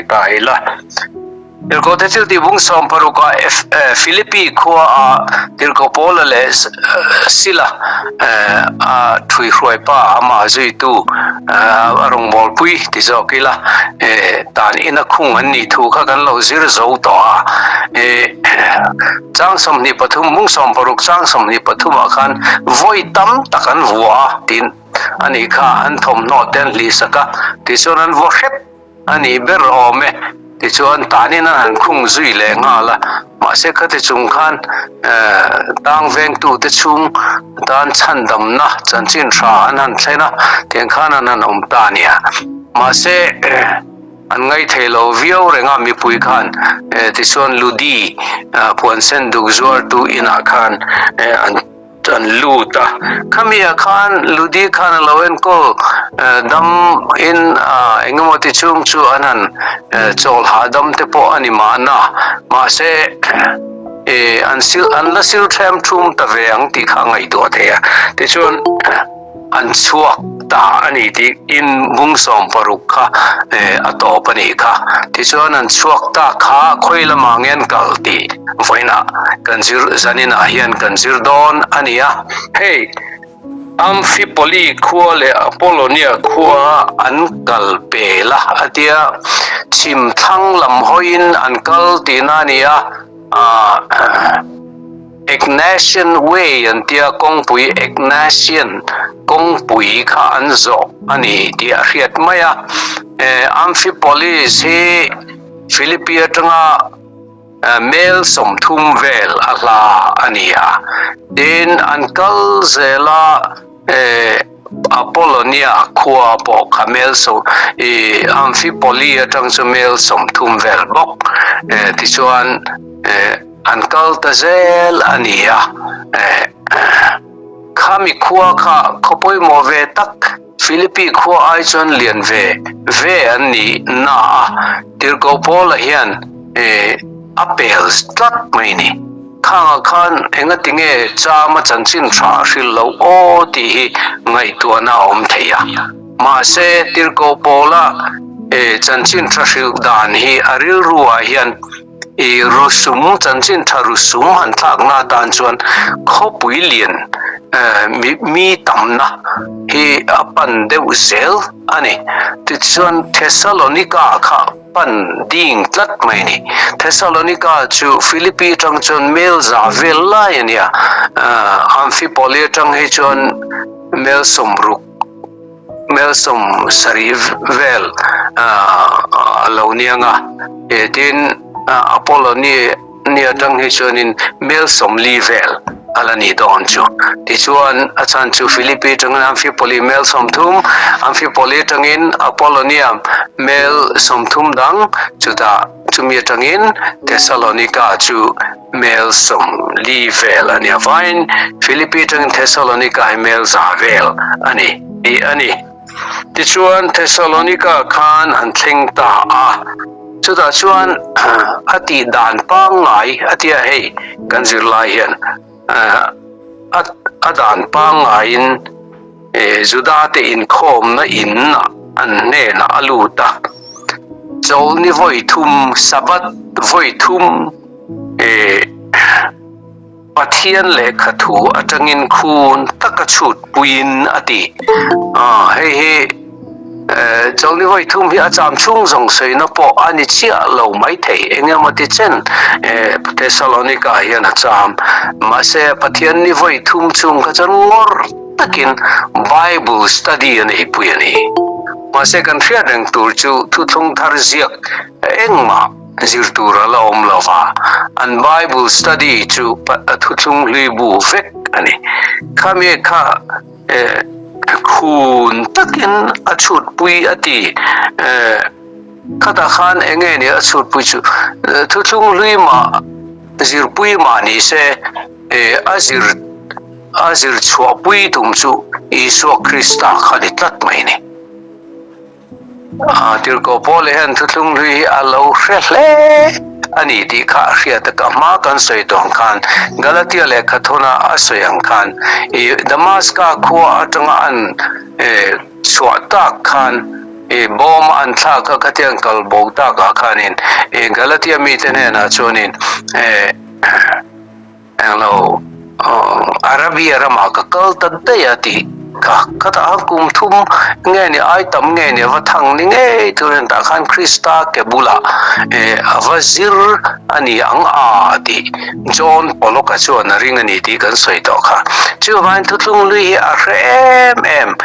ta ila. Tirhkohte thil tih bung sawmparukah Philippi khua ah Tirhkoh Paula leh Sila a ṭhuihruai pa amah zuitu a rawngbawlpui ti zawk ila tan ina khung an nih thu kha kan lo zir zo tawh a. Chang 23 bung 16 chang 23 ah khan vawi tam tak an vua a tiin a nih kha an thawmhnaw te an hlihsak a tichuan an vaw hrep A nih ber awm e. Tichuan tanin an han khung zui leh nghal a, mahse khati chung khan tang vengtute chhung tan chhandamna chanchin hra an han thlen a, tiang khan an han awm ta a nia. Mahse an ngaithei lo viau reng a mipui khan, tichuan Ludi puansen duk zuartu inah khan an. An lut a, khami ah khan Ludi khan a lo enkawl dam in eng emaw ti chung chu an han chawl hahdam te pawh a ni mahna, mahse an sil an la sil thlem thum ta ve ang tih kha a ngaihtuah thei a, tichuan. An chhuak ta a ni tih in bung 16 kha a tawp a nih kha. Tichuan an chhuak ta kha khawi lamah nge an kal tih vawiinah kan zir zaninah hian kan zir dawn a ni a. Hei Amphipoli khua leh Apollonia khua an kal pel a a tia, chhim thlang lam hawiin an kal tihna a ni a. Egnatian Way an tia kawngpui Egnatian kawngpui kha an zawh a ni tih a hriat mai a. Amphipolis hi Philippi atanga mel 30 vel a hla a ni a. Tin, an kal zel a, Apollonia khua pawh kha mel sawm, Amphipoli atang chu mel 30 vel bawk. Tichuan. An kal ta zel a ni a, khami khua kha khaw pawimawh ve tak Philippi khua ai chuan lian ve ve an ni na a, Tirhkoh Paula hian a pel tlat mai ni. Khangah khan engatinge chama chanchin tha a hrilh loh aw tih hi ngaihtuahna a awm thei a. Mahse, Tirhkoh Paula chanchin tha hrilh dan hi a rilru ah hian I rusum chanchin tha rusum han thlakna atan chuan khawpui lian mi tamna hi a pan deuh zel a ni. Tichuan Thessalonika kha pan ding tlat mai a ni. Thessalonika chu Philippi atang chuan mel za vel lai a nia, Amphipoli atang hi chuan mel 60. Mel 70 vel a lo niang a, tin Apollo ni ni atang hi chuanin mel 40 vel a la ni dawn chu. Tichuan a chhan chu Philippi atangin Amphipoli mel 30, Amphipoli atangin Apollonia mel 30 dang, chutah chumi atangin Thessalonica chu Mel 40 vel a ni avangin Philippi atangin Thessalonika hi mel 100 vel a ni tih a ni. Tichuan Thessalonika khan an thleng ta a, chutah chuan a tih dan pangngai a tia hei kan zirlai hian a dan pangngaiin Juda te inkhawmna in ah an hnenah a lut a, Chawlni vawi thum, Sabbath vawi thum Pathian lehkha thu atangin khun taka chhut puiin a ti. Hei hi Chawlni vawi thum hi a cham chhung zawng sawina pawh a ni chiah lo maithei, eng emaw ti chen Thessalonica hian a cham. Mahse Pathian ni vawi thum chhung kha chuan ngawr takin Bible study a neipui a ni. Mahse kan hriat reng tur chu thuthlung thar ziak engmah zir tur a la awm lo va, an Bible study chu thuthlung hlui bu vek a ni. Khami kha khun takin a chhutpui a ti. Khatah khan eng nge ni a chhutpui chu thuthlung hlui mah zirpui mah ni se a zir a zir chhuahpui tum chu Isua Krista kha ni tlat mai ni. Tirhkoh Paula hian thuthlung hlui hi a lo hre hle a ni tih kha a hriat a, ka hma kan sawi tawh ang khan Galatia lehkha thawna a sawi ang khan i Damaska khua atanga an chhuah tak khan. I bawma an thlak kha khatia an kal bo takah khanin i Galatia mite hnenah chuanin englo Arabia ramah ka kal ta daih a tih kha khatah khan kum thum nge ni ai tam nge ni a va thang ni ngei tur hian tah khan Krista ke bulah a va zir a ni ang a tih John Pollock-a chuan a ring a ni tih kan sawi tawh kha. Chuvangin thuthlung hlui hi a hre em em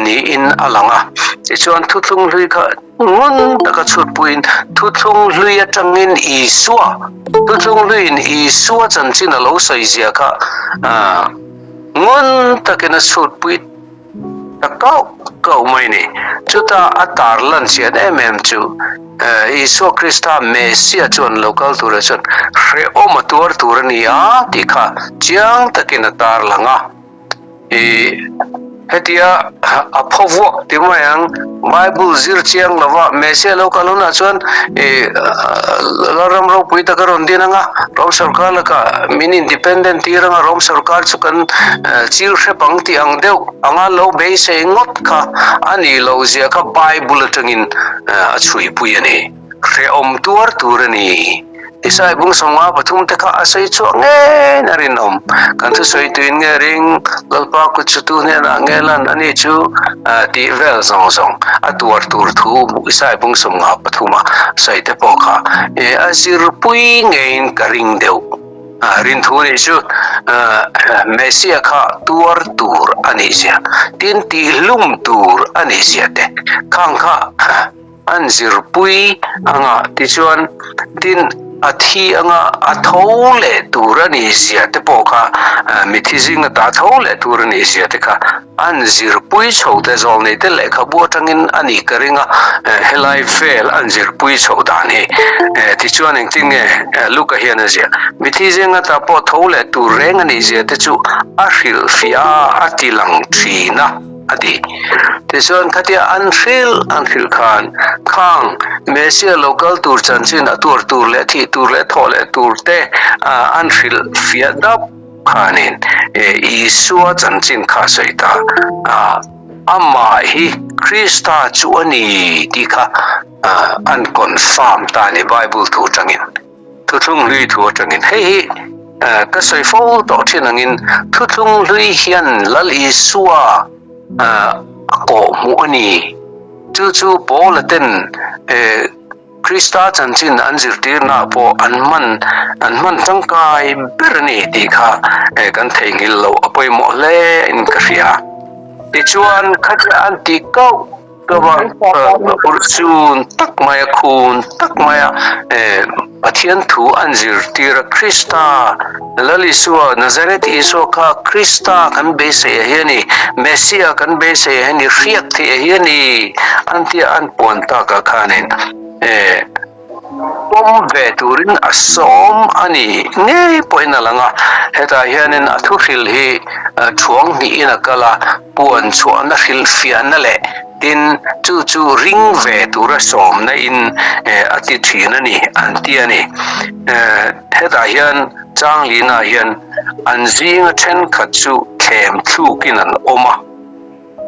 niin a lang a. Tichuan thuthlung hlui kha ngun taka chhutpuiin thuthlung hlui atangin Isua, thuthlung hluiin Isua chanchin a lo sawi zia kha ngun takin a chhutpui Ta kauh kauh mai ni. Chuta a tar lan chian em em chu Isua Krista Messia chuan lo kal tura chuan hrehawm a tuar tur a ni a tih kha chiang takin a tar lang a. I hetia a phaw vuak ti mai ang Bible zir chiang lova Messia lo kal hunah chuan i Lalram ropui tak a rawn din ang a, Rom sorkar lakah min independent tir ang a, Rom sorkar chu kan chil hrep ang tih ang deuh anga lo beisei ngawt kha a nih loh zia kha Bible atangin a chhuipui a ni. Hrehawm tuar tur a ni. Isai bung 53 te kha a sawi chhuah ngeiin a rinawm. Kan thusawi tuin nge ring, Lalpa kut chutu hnenah nge lan a ni chu tih vel zawng zawng a tuar tur thu Isai bung 53 a sawi te pawh kha a zirpui ngeiin ka ring deuh. Rinthu nih chu Messia kha tuar tur a nih zia, tin tihlum tur a nih zia te khang kha An zirpui anga tichuan tin a thi anga a tho leh tur a nih zia te pawh kha mithi zinga ta tho leh tur a nih zia te kha an zirpui chho te zawlnei te lehkhabu atangin a nih ka ring a, helai vel an zirpui chho dan hi tichuan engtin nge Luka hian a ziah mithi zinga ta pawh tho leh tur reng a nih zia te chu a hrilhfiah a, a ti lang thin a. A ti. Tichuan, khatia an hrilh an hrilh khan, khang Messia lo kal tur chanchin a tuar tur leh thih tur leh thawh leh tur te an hrilh fiah dap khanin Isua chanchin kha a sawi ta a, amah hi Krista chu a ni tih kha an confirm ta a ni Bible thu atangin. Thuthlung hlui thu atangin hei hi ka sawi fo tawh thin angin thuthlung hlui hian Lal Isua a kawh hmuh a ni. Chu chu Paula ten Krista chanchin an zirtirnaah pawh an hman an hman tangkai ber a ni tih kha kan theihnghilh loh a pawimawh hle in ka hria. Tichuan khatia an tih kauh Urhsun tak mai a, khun tak mai a, Pathian thu an zirtir a, Krista, Lal Isua, Nazareth Isua kha Krista kan beisei a hi a ni, Messia kan beisei a hi a ni, hriak theih a hi a ni, an tia an puan takah khanin pawm ve turin a sawm a ni ngei pawhin a lang a. Hetah hianin a thuhril hi thuang hnihin a kal a, puan chhuahna hrilhfiahna leh tin chu chu ring ve tura sawmna in a ti thin a ni an ti a ni. Hetah hian Changlina hian an zinga thenkhat chu thlem thlukin an awm a.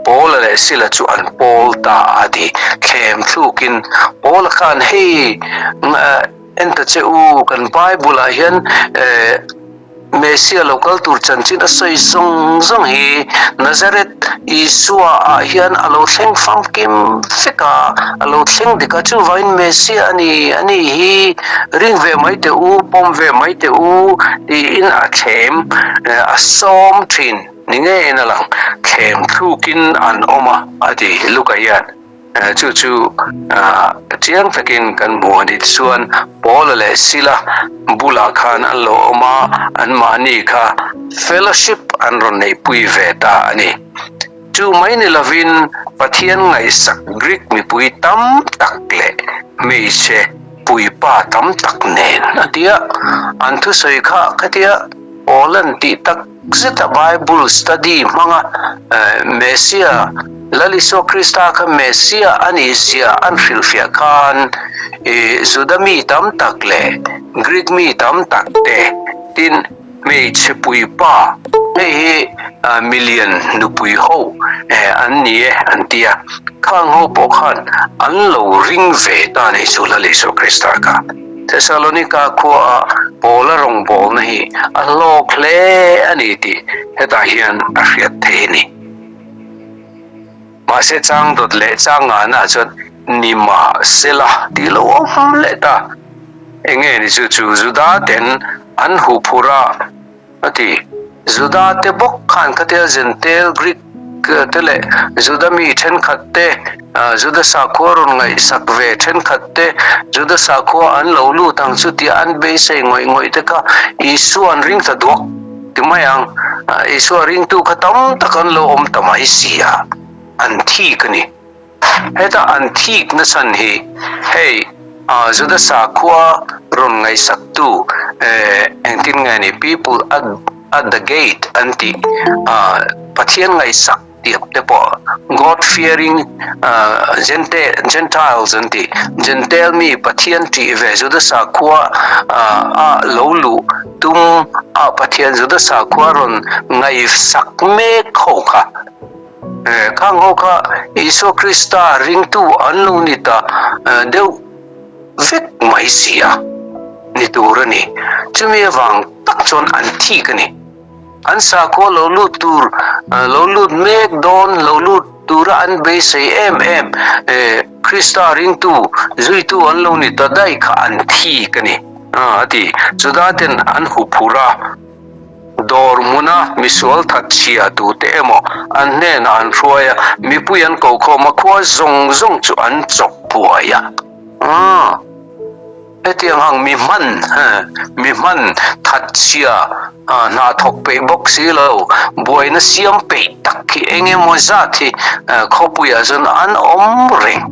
Paula leh Sila chu an pawl ta a ti. Thlem thlukin Paula khan, Hei, en ta che u, kan Bible-ah hian Messia lo kal tur chanchin a sawi zawng zawng hi Nazareth Isua-ah hian a lo thleng famkim vek a, a lo thleng dik a, chuvangin Messia a ni, a ni hi ring ve mai teh u, pawm ve mai teh u, tiin a thlem, a sawm thin. Ni ngeiin a lang, thlem thlukin an awm a, a ti Luka hian. Chu chu chiang takin kan hmu a ni. Tichuan, Paula leh Sila bulah khan an lo awm a, anmahni kha fellowship an rawn neihpui ve ta a ni. Chu mai ni lovin Pathian ngaihsak Greek mipui tam tak leh hmeichhe puipa tam tak nen a ti a, an thusawi kha khatia Paula'n tih tak Zeta Bible study hmanga Messia, Lal Isua Krista kha Messia a nih zia an hrilhfiah khan Juda mi tam tak leh Greek mi tam tak te, tin hmeichhe puipa, hei hi milian nupui ho an ni e an ti a. Khang ho pawh khan an lo ring ve ta a nih chu Lal Isua Krista kha. Thesalonika khuaah Paula rawngbawlna hi a hlawk hle a ni tih hetah hian a hriat theih a ni. Mahse chang dawt leh chang ngahna chuan ni mahsela tih lo awm leh ta. Enge ni chu chu Juda ten an huh phurh a a ti. Juda te bawk khan khatia Jentail Greek te leh Juda mi thenkhat te, Juda sakhua rawn ngaihsak ve thenkhat te, Juda sakhua an lo lut ang chu tia an beisei ngawih ngawih te kha Isua an ring ta duak ti mai ang. Isua ringtu kha tam tak an lo awm ta mai si a, an thik a ni. Heta an thik nachhan hi hei Juda sakhua rawn ngaihsaktu engtin nge ni people at at the gate an tih Pathian ngaihsak tiap te pawh God fearing Gentiles an tih Gentail mi Pathian tih ve Juda sakhua a lo luh tum a Pathian Juda sakhua rawn ngaihsak mek ho kha. Khang ho kha Isua Krista ringtu an lo ni ta deuh vek mai si a, ni tur a ni. Chumi avang tak chuan an thik a ni. An sakhua lo lut tur, lo lut mek dawn, lo lut tura an beisei em em Krista ringtu, zuitu an lo ni ta daih kha an thik a ni, a ti. Judaten an huphurh a. Dawr hmuna misual that chhia tute emaw an hnenah an hruai a, mipui an ko khawm a, khua zawng zawng chu an chawk buai a. Aaa. Hetiang ang mi hman, mi hman that chhia hna thawk peih bawk si lo, buaina siam peih tak hi eng emaw zat hi khawpuiah chuan an awm reng.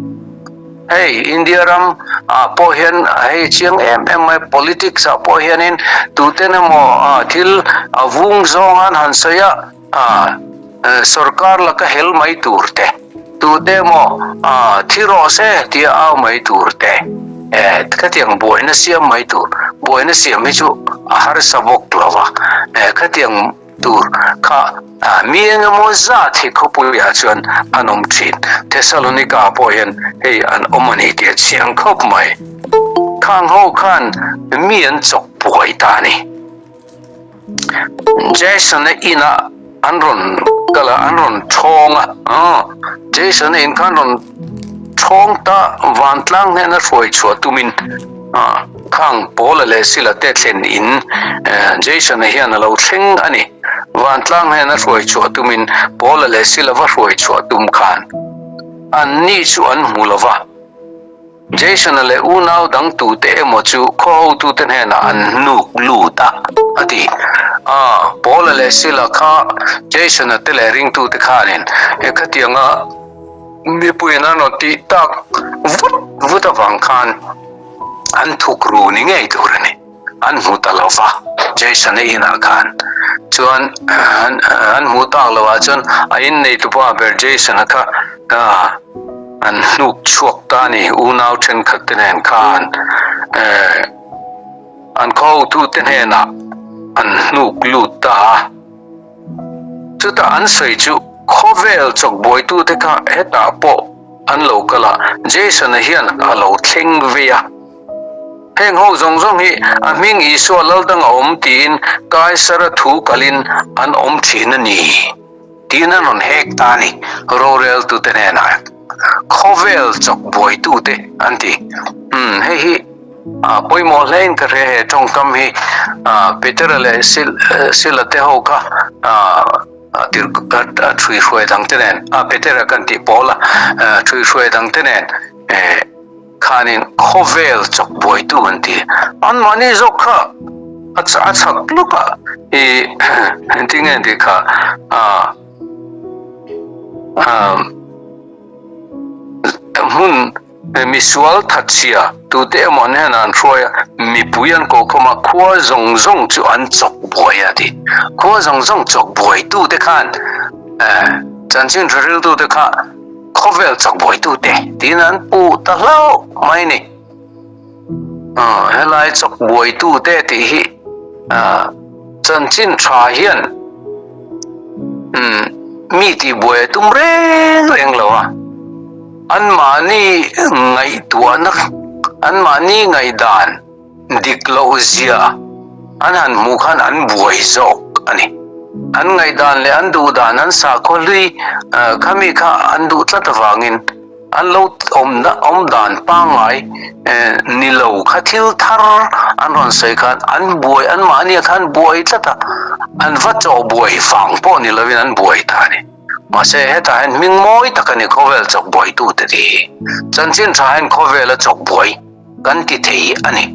Hei India ram ah pawh hian hei chiang em em mai politics ah pawh hianin tuten emaw thil a vung zawng an han sawi a, sorkar laka hel mai tur te, tute emaw thi rawh se tia au mai tur te, khatiang buaina siam mai tur, buaina siam hi chu a harsa bawk lo va, khatiang. Tur kha mi eng emaw zat hi khawpuiah chuan an awm thin. Thessalonica pawh hian hei an awm a ni tih a chiang khawp mai. Khang ho khan mi an chawk buai ta a ni. Jason-a inah an rawn kal a, an rawn thawng a. Jason-a in kha an rawn thawng ta, vantlang hnena hruai chhuah tumin. Khang Paula leh Sila te thlen in Jason-a hian a lo thleng a ni. Vantlang hian a hruai chhuah tumin Paula leh Sila va hruai chhuah tum khan an ni chu an hmu lo va. Jason-a leh unau dang tute emaw chu khaw hotute hnenah an hnuk lut a, a ti. A, Paula leh Sila kha Jason-a te leh ringtute khanin he khatianga mipuiin an rawn tih tak vut vut avang khan An thuk ru ni ngei tur a ni. An hmu ta lo va, Jason-a inah khan chuan an hmu tak lo ah chuan a inneitupa ber Jason-a kha an hnuk chhuak ta a ni. Unau thenkhat te nen khan an khaw hotute hnenah an hnuk lut ta a. Chutah an sawi chu khawvel chawkbuaitute kha hetah pawh an lo kal a, Jason-a hian a lo thleng vei a. Heng ho zawng zawng hi a hming Isua lal dang a awm tiin Kaisara thu kalin an awm thin a ni tiin an rawn hek ta a ni, roreltute hnenah khawvel chawk buaitute an ti. Umm, hei hi a pawimawh hlein ka hria he tawngkam hi Petera leh Sila te ho kha a tir a thui hruai dang te nen a Petera kan tih pawl a thui hruai dang te nen khanin khawvel chawk buaitu an ti anmahni zawk kha a chak luk a i engtin nge tih kha a hmun Misual thatchhia tute emaw an hnenah an hruai a, mipui an ko khawm a, khua zawng zawng chu an chawk buai a ti. Khua zawng zawng chawk buaitute khan chanchin hre riltute kha khawvel chawk buaitute tiin an puh ta hlauh mai a ni. Helai chawk buaitute tih hi chanchin tha hian mi tihbuai a tum reng reng lo a. Anmahni ngaihtuahna, anmahni ngaihdan dik loh zia an han hmuh khan an buai zawk a ni. An ngaihdan leh an duhdan an sakhaw hlui khami kha an duh tlat avangin an lo awmna awmdan pangngai ni lo kha thil thar an rawn sawi khan an buai anmahni ah khan buai tlat a, an va chawh buai vang pawh ni lovin an buai ta a ni. Mahse hetah hian hming mawi tak a ni khawvel chawk buaitute tih hi. Chanchin tha hian khawvela chawk buai kan ti thei a ni.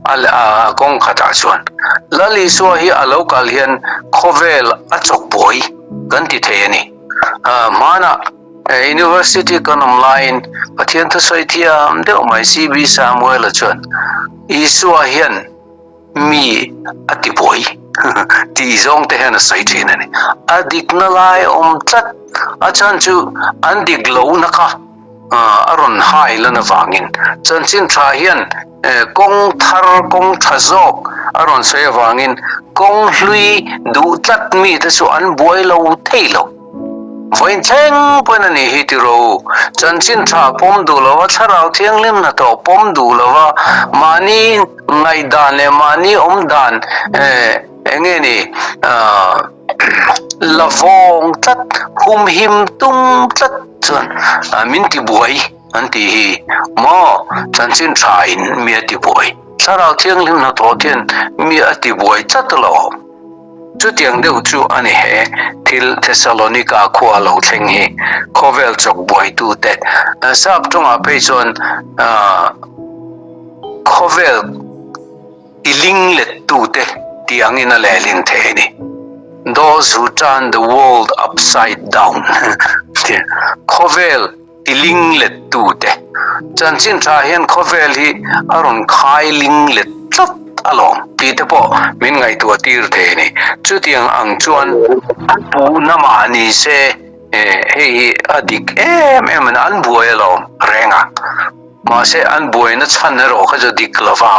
A kawng khatah chuan Lal Isua hi a lo kal hian khawvel a chawk buai kan ti thei a ni. Hmanah University kan awm laiin Pathian thusawi thiam deuh mai CB Samuela chuan Isua hian mi a ti buai tih zawng te hian a sawi thin a ni. A dikna lai awm tlat a chhan chu an dik lohna kha a rawn hai lan avangin chanchin tha hian kawng thar kawng tha zawk a rawn sawi avangin kawng hlui duh tlat mite chu an buai lo thei lo. Vawiin thleng pawhin a nih hi ti rawh u. Chanchin tha pawm duh lova, thlarau thianghlim hnathawh pawm duh lova, mahni ngaihdan leh mahni awmdan eng nge ni la vawng tlat, humhim tum tlat chuan min ti buai an tih hi maw chanchin tha in mi a ti buai. Thlarau thianghlim hnathawh hian mi a ti buai tlat alawm. Chutiang deuh chu a ni he thil Thessalonika khua lo thleng hi khawvel chawk buaitute sap tawngah phei chuan khawvel ti ling lettute tih angin a lehlin thei a ni. Those who turn the world upside down khawvel ti ling lettute chanchin tha hian khawvel hi a rawn khai ling let tlat alawm tih te pawh min ngaihtuah tir thei a ni. Chutiang ang chuan a puhna mah ni se hei hi a dik em em a ni, an buai alawm reng a. Mahse an buaina chhan erawh kha chu dik lo va,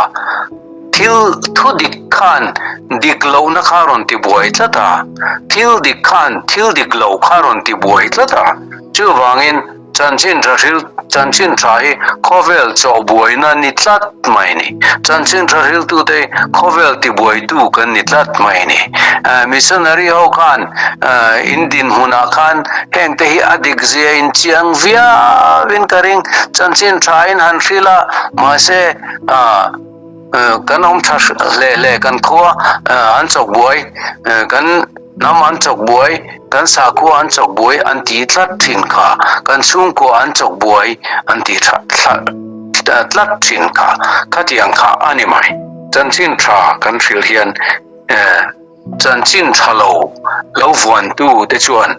thil thu dik khan dik lohna kha a rawn ti buai tlat a, thil dik khan thil dik lo kha a rawn ti buai tlat a. Chuvangin chanchin tha hril chanchin tha hi khawvel chawh buaina ni tlat mai ni. Chanchin tha hriltute hi khawvel ti buaitu kan ni tlat mai ni. Missionary ho khan in dinhmunah khan hengte hi a dik zia in chiang viauin ka ring. Chanchin tha in han hrilh a, mahse kan awm tha hle hle kan khua an chawk buai, kan hnam an chawk buai, kan sakhua an chawk buai an ti tlat thin kha, kan chhungkua an chawk buai an ti tlat thin kha, khatiang kha a ni mai. Chanchin tha kan hrilh hian Chanchin tha lo lo vuantu te chuan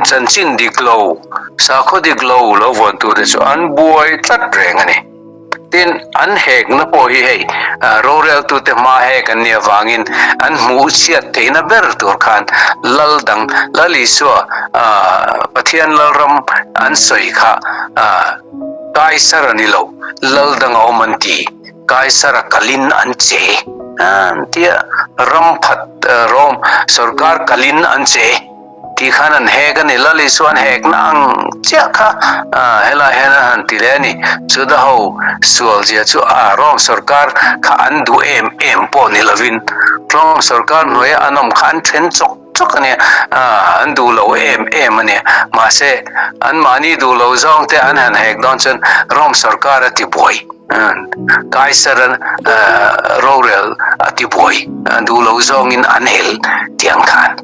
chanchin dik lo, sakhaw dik lo lo vuantu te chu an buai tlat reng a ni. Tin, an hekna pawh hi hei roreltute hma hek an nih avangin an hmuh chhiat theihna ber tur khan lal dang, Lal Isua Pathian Lalram an sawi kha Kaisar a ni lo, lal dang a awm an ti. Kaisara kalin an che an tia, ram phat Rome sorkar kalin an che tih khan an hek a ni. Lal Isua an hekna ang chiah kha helai hian an han ti leh a ni. Juda ho sual zia chu a Rome sorkar kha an duh em em pawh ni lovin Rome sorkar hnuaia an awm kha an then chawk chawk a nia, an duh lo em em a nia. Mahse anmahni duh lo zawng te an han hek dawn chuan Rome sorkar a ti buai. Kaiser rorel a ti buai duh lo zawngin an hel tiang khan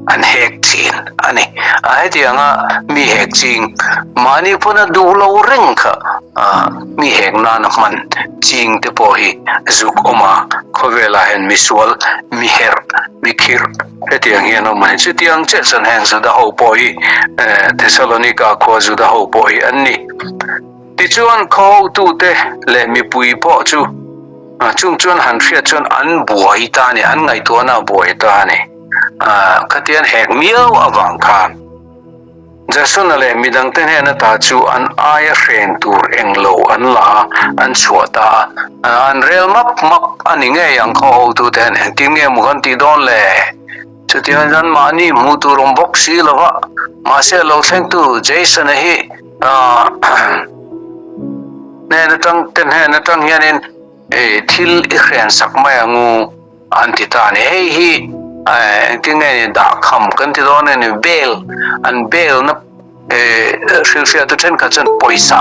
an hek thin a ni. Hetianga mi hek ching mahni pawn a duh lo reng kha mi hek nana hman ching te pawh hi zuk awm a, khawvelah hian misual, mi herh, mi khirh hetiang hian awm a ni. Chutiang chiah chuan heng Juda ho pawh hi Thessalonika khua Juda ho pawh hi an ni. Tichuan khaw hotute leh mipui pawh chu chung chuan han hriat chuan an buai ta a ni, an ngaihtuahna a buai ta a ni. Khatian hek miau avang khan Jasona leh midangte hnen ata chu an aia hreng tur englo an la a, an chhuah ta a. An rel map map a ni ngei ang khaw hotute hian engtin nge maw kan tih dawn le? Chutiang hian mahni hmuh tur awm bawk si lova, mahse lo thlengtu Jason-a hi. Hnen atang te hnen atang hianin thil i hren sak mai ang u an ti ta a ni. Hei hi engtin nge ni dahkham kan ti dawn nge ni bail an bail na hrilhfiahtu thenkhat chuan pawisa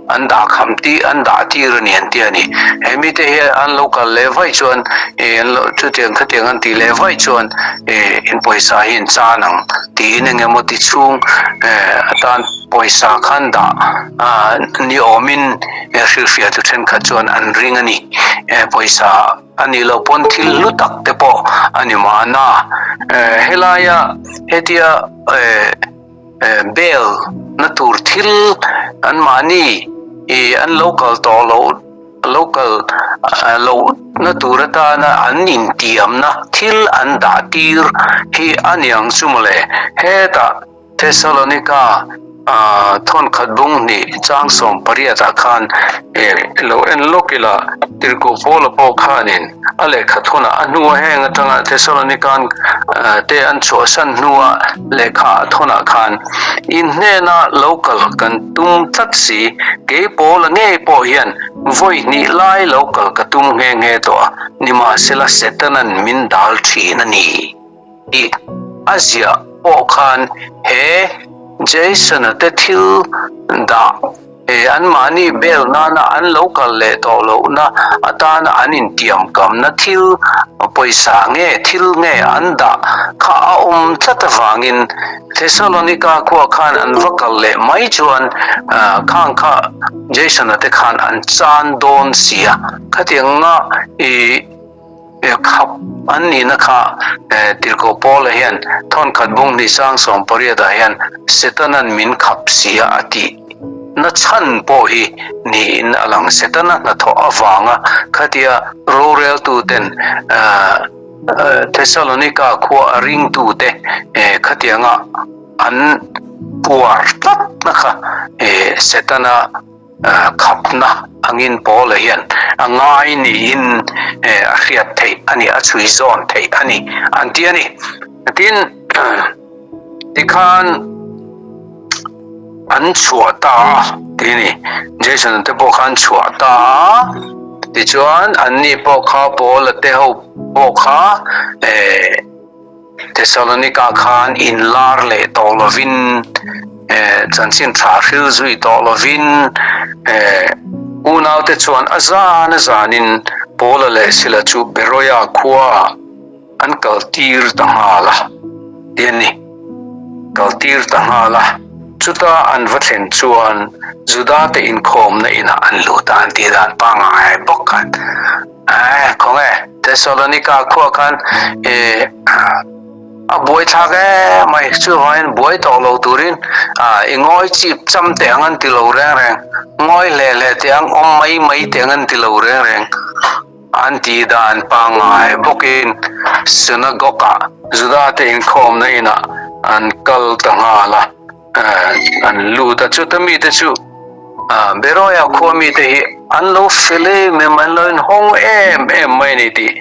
an dahkham tih an dah tir a ni an ti a ni. He mite hi an lo kal leh vaih chuan an lo chutiang khatiang an tih leh vaih chuan in pawisa hi in chan ang tiin eng emaw ti chhung atan pawisa khan dah ni awmin hrilhfiahtu thenkhat chuan an ring a ni. Pawisa a nih loh pawn thil hlu tak te pawh a ni mahna. Helaia hetia Bail na tur thil an mahni ih an lo kal tawh loh lo kal loh na tur atana an intiamna thil an dah tir hi a niang chu mawle. Hetah Thessalonika thawnkhat bung hnih chang 18 ah khan lo en lawk ila Tirhkoh Paula pawh khanin A lehkha thunah a hnua heng atanga Thessalonikan te an chhuahsan hnua lehkha a thawnah khan, In hnena lo kal kan tum tlat si, kei Paula ngei pawh hian vawi hnih lai lo kal ka tum nghe nghe tawh a, nimahsela Setanan min dal thin a ni tih a ziah pawh khan he Jason-a te thil dah He anmahni bel nana an lo kal leh tawh lohna atana an intiamkamna thil pawisa nge thil nge an dah kha a awm tlat avangin Thessalonika khua khan an va kal leh mai chuan khang kha Jason-a te khan an chan dawn si a, khatianga i Khap an nihna kha Tirhkoh Paula hian thawnkhat bung hnih sang 18 ah hian Setana'n min khap sia a tih na chhan pawh hi niin a lang. Setana hnathawh avanga khatia roreltuten Thessalonika khua a ringtute khatianga an puar tlatna kha Setana Khapna angin Paula hian a ngai niin a hriat theih a ni, a chhui zawn theih a ni an ti a ni. Tin, tikhan an chhuah ta a ti a ni. Jason te pawh kha an chhuah ta a, tichuan anni pawh kha Paula te ho pawh kha Thessalonika khan inlar leh tawh lovin, chanchin tha hril zui tawh lovin, unaute chuan a zan a zanin Paula leh Sila chu Beroia khuaah an kaltir ta nghal a, ti a ni. Kaltir ta nghal a, chuta an va thlen chuan Judate inkhawmna inah an lut a, an tih dan pangngai bawk khan. Eh, khawnge Thessalonica khua khan eh a buai thlak em mai chuvangin buai tawh lo turin ah i ngawi chip cham teh ang an ti lo reng reng, ngawi hle hle teh ang awm mai mai teh ang an ti lo reng reng an tih dan pangngai bawkin synagogue ah Juda te inkhawmna inah an kal ta nghal a. An lut a, chuta mite chu Beroia khua mite hi an lo fel em em, an lo inhawng em em mai a ni tih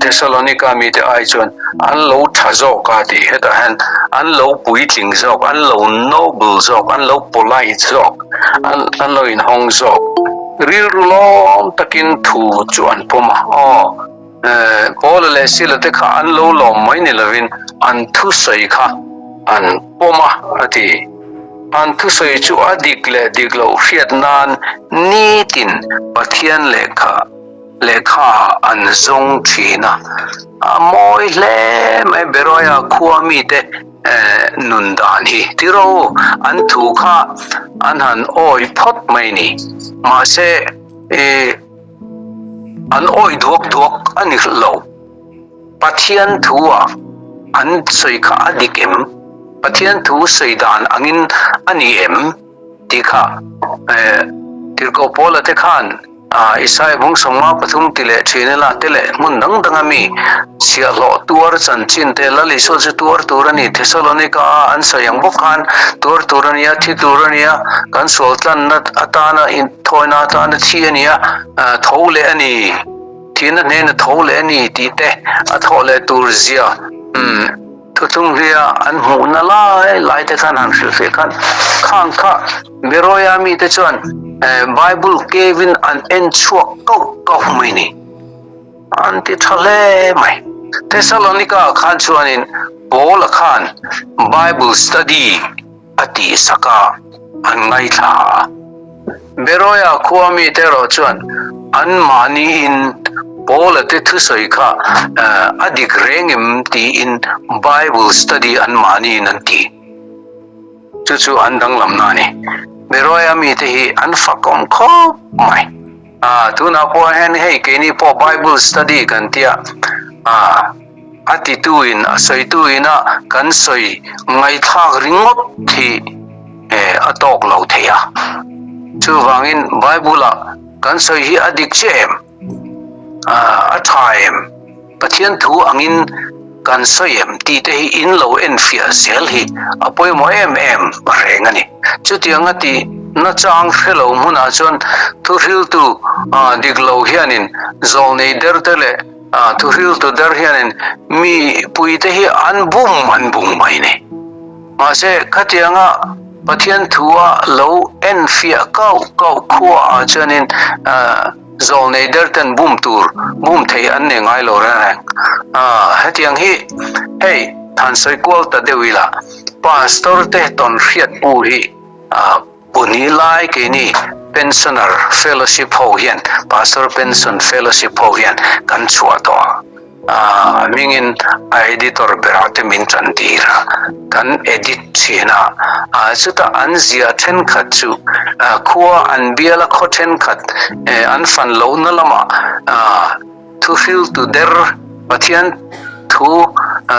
Thessalonika mite ai chuan an lo tha zawk a tih hetah hian an lo puitling zawk, an lo noble zawk, an lo polite zawk, an lo inhawng zawk. Rilru lawm takin thu chu an pawm a, aw. Paula leh Sila te kha an lo lawm mai ni lovin an thusawi kha an pawm a, a ti. An thusawi chu a dik leh dik loh hriat nan nitin Pathian lehkha lehkha an zawng thin a. A mawi hle mai Beroia khua mite nun dan hi. Tiro an thu kha an han awi phawt mai ni. Mahse, An awih duak duak a ni lo. Pathian thu-ah an sawi kha a dik em? Pathian thu sawi dan angin a ni em? tih kha Tirhkoh Paula te khan Isaia bung 53 ti leh thin ila te leh hmun dang danga mi chhiahhlawh tuar chanchin te Lal Isua chu tuar tur a ni. Thessalonika-a an sawi ang bawk khan tuar tur a nia, thi tur a nia, kan sual tlanna atana Thawina atana thi a ni a, tho leh a ni, thihna hnena tho leh a ni tih te a thawh leh tur zia. Umm. Thuthlung hluia an hmuhna lai lai te khan han hrilhfiah khan khang kha Beroia mite chuan Bible kevin an en chhuak kauh kauh mai ni. An ti tha hle mai. Thessalonica khan chuanin Paula khan Bible study a tihsak a, an ngaithla a. Beroia khua mite erawh chuan anmahniin Paula te thusawi kha a dik reng em tiin Bible study anmahniin an ti. Chu chu an danglamna a ni. Beroia mite hi an fakawm khawp mai. Ah, tunah pawh hian hei keini pawh Bible study kan tia, ah, a tituin a sawituin a kan sawi ngaihthlak ringawt hi eh a tawk lo thei a. Chuvangin Bible-a kan sawi hi a dik chiah em? Ah, a tha em? Pathian thu angin kan sawi em tih te hi in lo enfiah zel hi a pawimawh em em reng a ni. Chutianga tih nachang hre lo hmunah chuan thuhriltu dik lo hianin zawlnei der te leh thuhriltu der hianin mipui te hi an bum an bum mai ni. Mahse khatianga Pathian thua lo enfiah kauh kauh khuaah chuanin Zawlnei derten bum tur, bum thei an nei ngai lo reng reng. Aaa, hetiang hi hei than sawi kual ta deuh ila, Pastor te tawn hriat bu hi aaa puni lai keini Pensioner Fellowship ho hian, Pastor Pension Fellowship ho hian kan chhuah tawh a. A hmingin a editor berah te min tan tir a, kan edit thin a, chutah an ziah thenkhat chu khua an bial a, khaw thenkhat an fan lohna lamah thuhriltu der Pathian thu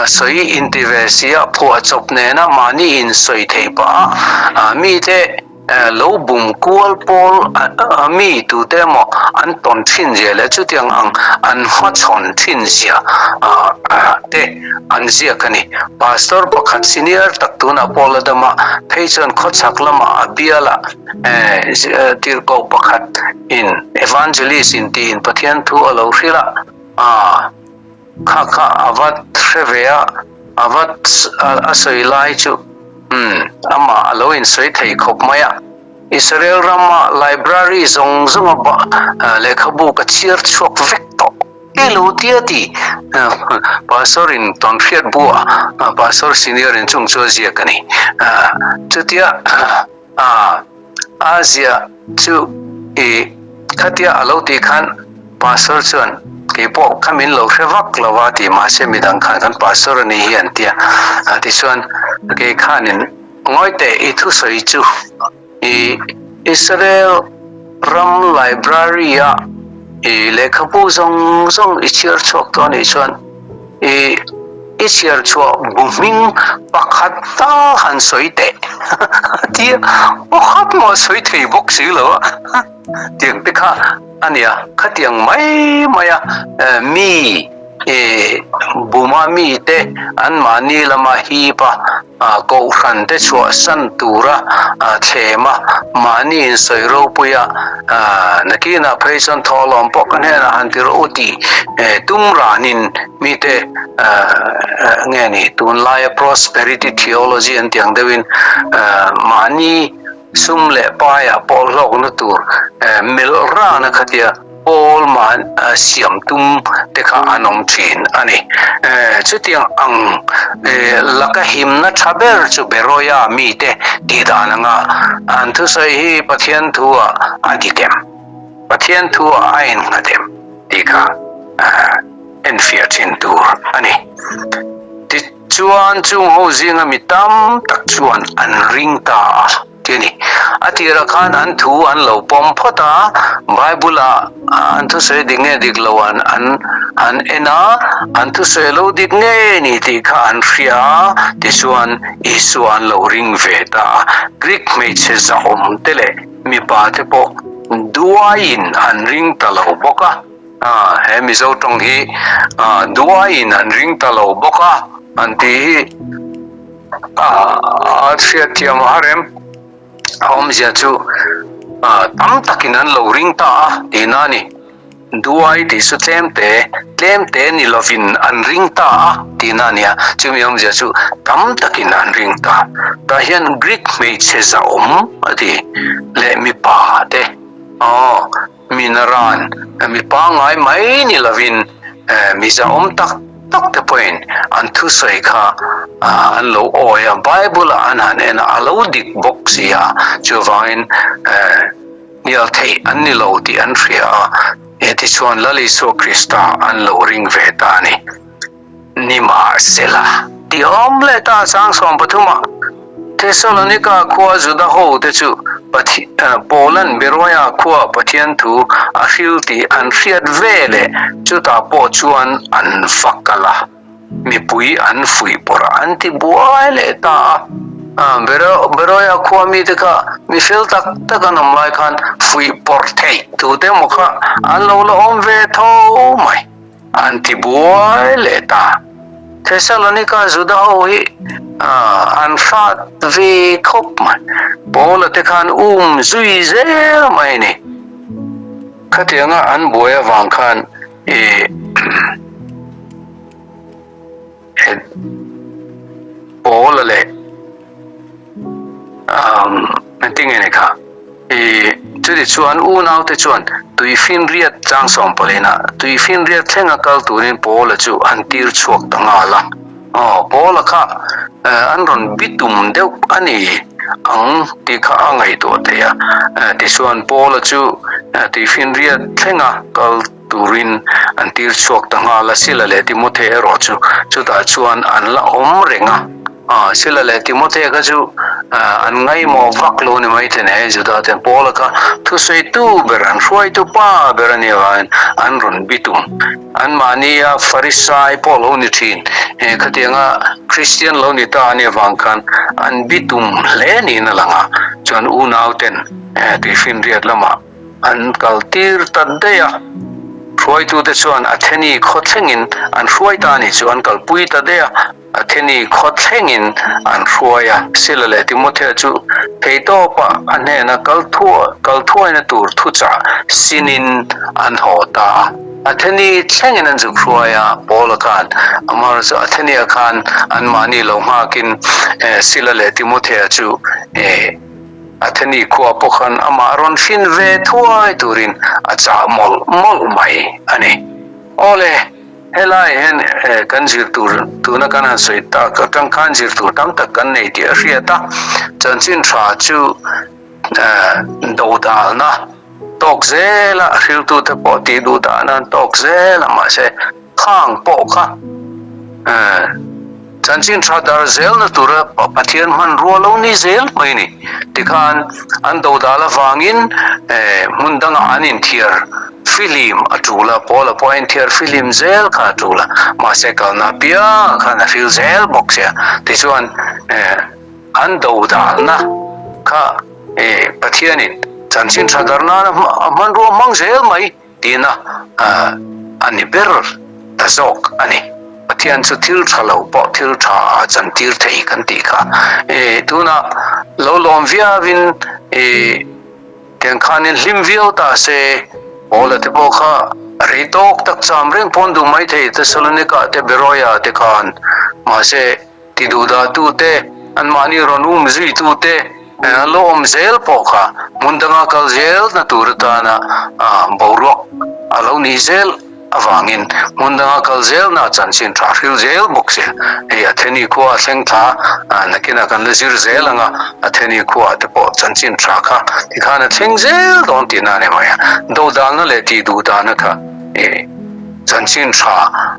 sawi inti ve si a, phuahchawp nena mahni insawi thei pah a, mite Lo bum kual pawl mi tute emaw an tawn thin zia leh chutiang ang an hmachhawn thin zia te an ziak a ni. Pastor pakhat senior tak tunah pawh la dam a, phei chuan khawchhak lamah a bialah tirhkoh pakhat in evangelist in tiin Pathian thu a lo hrilh a, Kha kha a va hre ve a, a va a sawi lai chu umm amah a lo insawi thei khawp mai a. Israel rama library zawng zawnga lehkhabu ka chhiar chhuak vek tawh e lo tia ti Pastor in tawnhriat bu ah Pastor senior in chung chu a ziak a ni. Chutia A, a ziah chu i khatia a lo tih khan Pastor chuan kei pawh kha min lo hre vak lo a ti mahse midang khan kan Pastor a ni hi an tia. Tichuan kei khanin ngawi teh i thusawi chu i Israel ram library a i lehkhabu zawng zawng i chhiar chhuak tawh a nih chuan I i chhiar chhuah bu hming pakhat tal han sawi teh tia pakhat mah sawi thei bawk si lo a tiang te kha a nia khatiang mai mai a mi i buma mi te anmahni lama hip a Kohhran te chhuahsan tura thlem a, mahni insawi ropui a, nakinah phei chuan thawhlawm pawh ka hnenah han ti rawh u tih tum ranin mite nge ni tunlaia prosperity theology an tih ang deuhin mahni sum leh paiah pawh hlawkna tur melh rana khatia Pawl mah siam tum te kha an awm thin a ni. Chutiang ang laka himna tha ber chu Beroia mite tih dan anga an thusawi hi Pathian thu-ah a dik em? Pathian thu-ah a innghat em? tih kha enfiah thin tur a ni. Tichuan chung ho zinga mi tam tak chuan an ring ta a. Ti a ni. A tirah khan an thu an lo pawm phawt a, Bible-ah an thusawi dik nge dik lo an an han en a, an thusawi lo dik ngei ni tih kha an hria a, tichuan Isua an lo ring ve ta a. Greek hmeichhe zahawm te leh mipa te pawh duaiin an ring ta lo bawk a. He Mizo tawng hi duaiin an ring ta lo bawk a an tih hi a hriatthiam a rem. A awmzia chu tam takin an lo ring ta a tihna a ni. Duai tih chu tlemte, tlemte ni lovin an ring ta a tihna a nia. Chumi awmzia chu tam takin an ring ta. Tah hian Greek hmeichhe zahawm a ti leh mipa te, aw, mi naran, mi pangngai mai ni lovin mi zahawm tak tak te pawhin an thusawi kha an lo awi a, Bible-ah an han en a, a lo dik bawk si a, chuvangin Hnial theih an ni lo tih an hria a, he tichuan Lal Isua Krista an lo ring ve ta a ni. Nimahsela, tih awm leh ta chang 13 ah Thesalonika khua Juda ho te chu Paulan Beroia khua Pathian thu a hril tih an hriat ve leh chutah pawh chuan an va kal a. Mipui an fuih pawrh a, an ti buai leh ta a. Beroia khua mite kha mi fel tak tak an awm lai khan fuih pawrh theih tute emaw kha an lo la awm ve tho mai. An ti buai leh ta. Thesalonika Juda ho hi an hrat ve khawp mai. Paula te khan um zui zel mai a ni. Khatianga an buai avang khan i Paula leh engtin nge ni kha i chuti chuan unaute chuan tuifinriat chang sawmpalina tuifinriat thlenga kal turin Paula chu an tir chhuak ta nghal a. Aw Paula kha an rawn bitum deuh a ni ang tih kha a ngaihtuah theih a. Tichuan Paula chu tuifinriat thlenga kal turin an tir chhuak ta nghal a, Sila leh Timothe erawh chu chutah chuan an la awm reng a. Sila leh Timothe kha chu an ngaihmawh vak lo ni mai thei he Juda ten Paula kha thusawitu ber, an hruaitu pa ber a nih avangin an rawn bitum. Anmahnia Farisai pawh lo ni thin, khatianga Kristian lo ni ta a nih avang khan an bitum hle niin a lang a, chuan unauten tuifinriat lamah An kal tir ta daih a, hruaitute chuan Atheni khaw thlengin an hruai ta a nih chu, an kalpui ta daih a, Atheni khaw thlengin an hruai a. Sila leh Timothea chu theitawpa a hnena kal kal thuaina tur thuchah sinin an haw ta a. Atheni thlengin an zuk hruai a, Paula khan amaherawhchu chu Athenia khan anmahni lo nghakin Sila leh Timothea chu Atheni khua pawh khan amah rawn hrin ve thuai turin a chah mawlh mawlh mai a ni. Awle, helai hian kan zir tur tuna kan han sawi tak atang khan zir tur tam tak kan nei tih a hriat a, chanchin tha chu dodalna tawk zela hriltute pawh tih duh dahna an tawk zel a, mahse Khang pawh kha chanchin tha dar zelna tura Pathian hmanrua lo ni zel mai a ni. Tikhan an dodal avangin hmun dangah an inthiar fihlim a tul a, Paula pawh a inthiar fihlim zel kha a tul a, mahse kalna apiangah khan a hril zel bawk sia. Tichuan an dodalna kha Pathianin chanchin tha dar nana hmanrua hmang zel mai. Tina a ni ber ta zawk a ni. Pathian chu thil tha lo pawh thil tha a chantir thei kan tih kha. Tuna lo lawm viauin tiang khanin hlim viau ta se, Paula te pawh kha rei tawk tak cham reng pawn duh mai thei Thessalonica te Beroia te khan. Mahse. Ti duhdahtute, anmahni rawn um zuitute an lo awm zel pawh kha hmun danga kal zelna tur atana boruak a lo nih zel avangin hmun danga kal zelna chanchin tha hril zel bawk sia. Hei Atheni khua a thleng thla nakinah kan la zir zel ang a, Atheni khuaah te pawh chanchin tha kha tikhan a thleng zel dawn tihna a ni mai a. Dodalna leh tih duhdahna kha chanchin tha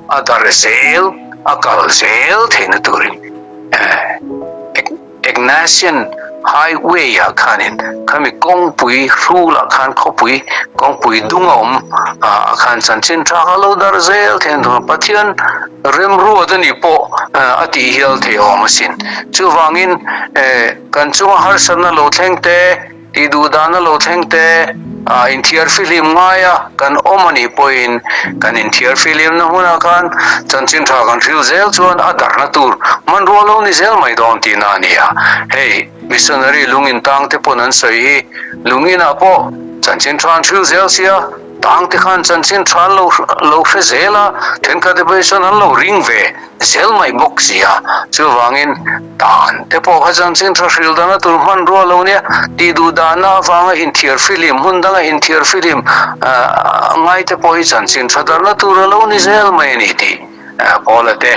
a darh zel. A kal zel theihna turin Ignatian Highway ah khanin khami kawngpui hrulah khan khawpui kawngpui dung a awm ah khan chanchin tha kha lo dar zel theih an tum a, Pathian remruat a nih pawh a tih hial theih awm asin. Chuvangin kan chunga harsatna lo thleng te, Tih duh dana lo thleng te, inthiar fihlim ngaia kan awm a nih pawhin kan inthiar fihlimna hmunah khan chanchin tha kan hril zel chuan a darhna tur hmanrua lo ni zel mai dawn tihna a ni a. Hei, missionary lungin tang te pawn an sawi hi, lunginah pawh chanchin tha an hril zel sia. Tang te khan chanchin tha an lo lo hre zel a, thenkhat te pawh hi chuan an lo ring ve zel mai bawk si a. Chuvangin tan te pawh kha chanchin tha hril dana tur hmanrua lo nia tih duh dahna avanga inthiar fihlim, hmun danga inthiar fihlim ngai te pawh hi chanchin tha darhna tur a lo ni zel mai a ni tih Paula te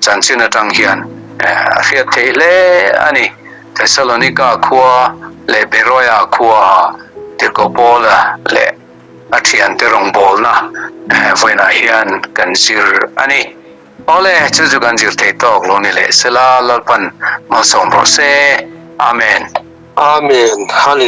chanchin atang hian a hriat theih hle a ni. Thessalonika khua leh Beroia khua Tirhkoh Paula leh a thiante rawngbawlna vawiinah hian kan zir a ni. Awle, chu chu kan zir thei tawk lo ni leh sela, Lalpan malsawm rawh se. Amen. Amen. Hallelujah.